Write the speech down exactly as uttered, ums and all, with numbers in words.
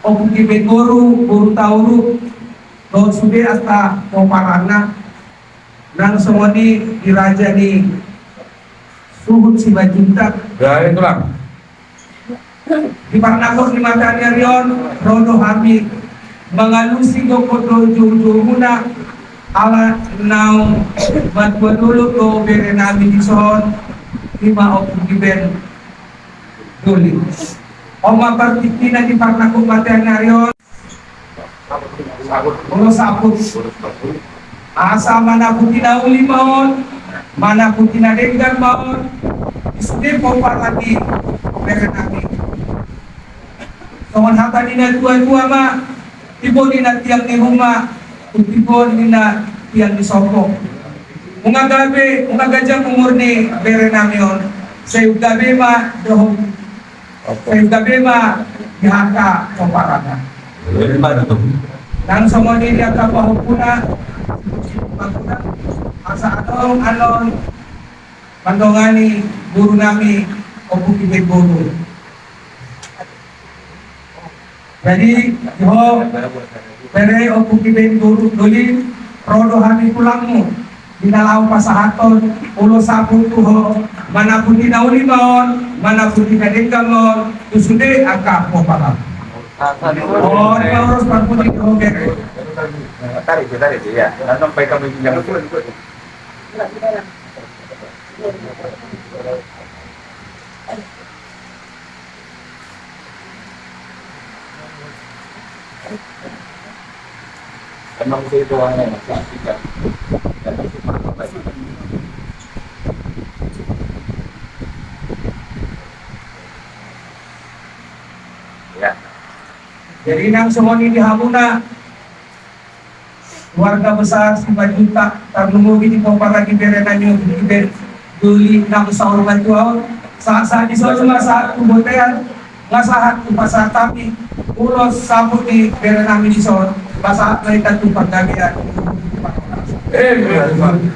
Ompu Giben boru, boru Tauruk, dohot sude angka pomparanna, nang songon i di raja ni suhut Simanjuntak. Ya, itu lah. Di parnangkok ni mataniari on, ro do hami mangalusi gokhon dohot joujoumuna, ala naung matua dolok do bere nami dison, i ma Ompu Giben Doli. On ma partingkina di parnangkok mataniari on. Ulos saput. Asa manaputi na uli ma on, manaputi na denggan ma on, di sude pomparan ni bere nami. Songon hata ni natuatua ma, tibo ni na tiang ni ruma, tu tibo ni na tiang ni sorgo. Nunga gabe, nunga ganjang umur ni bere nami on, sai gabe ma dohot, sai gabe ma di angka pomparanna. Nang songon i di angka pahompuna, asa adong annon mandongani boru nami Ompu Giben boru. Jadi, di ho, bere Ompu Giben boru Doli, ro do hami tulangmu, di na laho pasahathon ulos saput tu ho, manaputi na uli ma on, manaputi na denggan ma on, tu sude angka pomparan. On ma ulos parpuji tu ho bere. Tarik, tarik, ya. Nanti sampai kami pinjam. Emang sih itu aneh, Mas, ya. Ya. Jadi nang songon i di hamuna, keluarga besar Simanjuntak, tarlumobi di pomparan ni bere nami Ompu Giben Doli nang saur matua on, sahat-sahat dison ma sahat tu bontean, nunga sahat hupasahat hami ulos saput ni bere nami dison, pasahat ma hita tu panggabean. Amen.